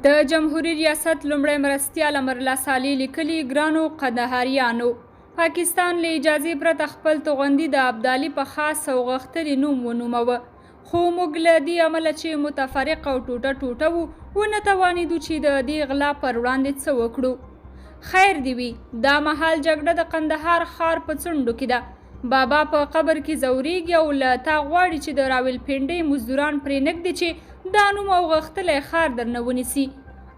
د جمهوري ریاست لومړی مرستیال امرالله صالح لیکلي، ګرانو قندهاریانو! پاکستان له اجازې پرته خپل توغندي د ابدالي په خاص او غښتلي نوم ونوموه، خو موږ له دې امله چې متفرق او ټوټه ټوټه وو، ونه توانېدو چې د دې غلا پر وړاندې څه وکړو. خیر دې وي، دا مهال جګړه د قندهار ښار په څنډو کې ده. بابا په قبر کې ځورېږي او له تا غواړي چې د راولپنډۍ مزدوران پرې نه ږدې چې دا نوم او غښتلی ښار درنه ونیسي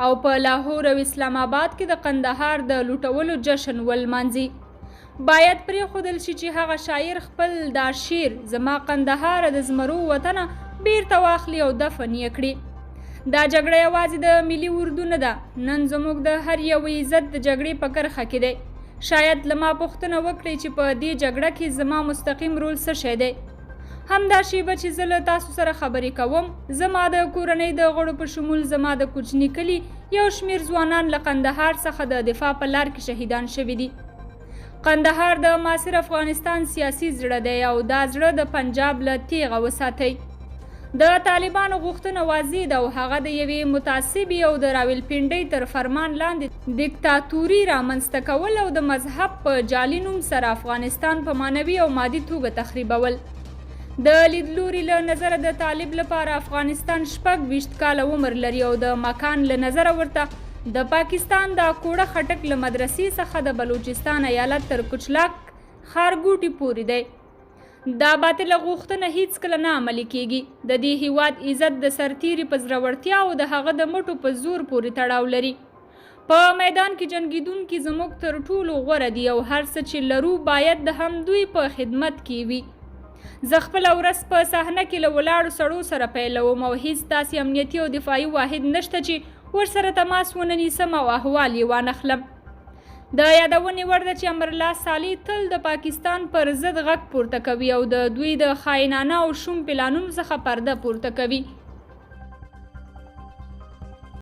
او په لاهور او اسلام آباد کې د قندهار د لوټولو جشن ولمانځي. باید پرېښودل شي چې هغه شاعر خپل دا شعر، زما قندهاره د زمرو وطنه، بېرته واخلي او دفن یې کړي. دا جګړه یوازې د ملي اردو نه ده، نن زموږ د هر یوه عزت د جګړې په کرښه کې دی. شاید له ما پوښتنه وکړئ چې په دې جګړه کې زما مستقیم رول څه شی دی؟ همدا شیبه چې زه له تاسو سره خبرې کوم، زما د کورنۍ د غړو په شمول زما د کوچني کلي یو شمېر ځوانان له قندهار څخه د دفاع په لار کې شهیدان شوي دي. قندهار د معاصر افغانستان سیاسي زړه دی او دا زړه د پنجاب له تیغه وساتئ. د طالبانو غوښتنه واضح ده او هغه د یوې متعصبې او د راولپنډۍ تر فرمان لاندې دیکتاتوري رامنځته کول او د مذهب په جعلي نوم سره افغانستان په معنوي او مادي توګه تخریبول. د لیدلوري له نظره د طالب لپاره افغانستان 26 کاله عمر لري او د مکان له نظره ورته د پاکستان د اکوړه خټک له مدرسې څخه د بلوچستان ایالت تر کچلاک ښارګوټي پورې دی. دا باطله غوښتنه هیڅکله نه عملي کیږي. د دې هیواد عزت د سرتیري په زړورتیا او د هغه د مټو په زور پورې تړاو لري. په میدان کې جنګیدونکي زموږ تر ټولو غوره دي او هر څه چې لرو باید د همدوی په خدمت کې وي. زه خپله ورځ په صحنه کې له ولاړو سړو سره پیلوم او هیڅ داسې امنیتي او دفاعي واحد نشته چې ورسره تماس ونه نیسم او احوال یې وانخلم. د یادونې وړ ده چې امرالله صالح تل د پاکستان پر ضد غږ پورته کوي او د دوی د خاینانه او شوم پلانونو څخه پرده پورته کوي.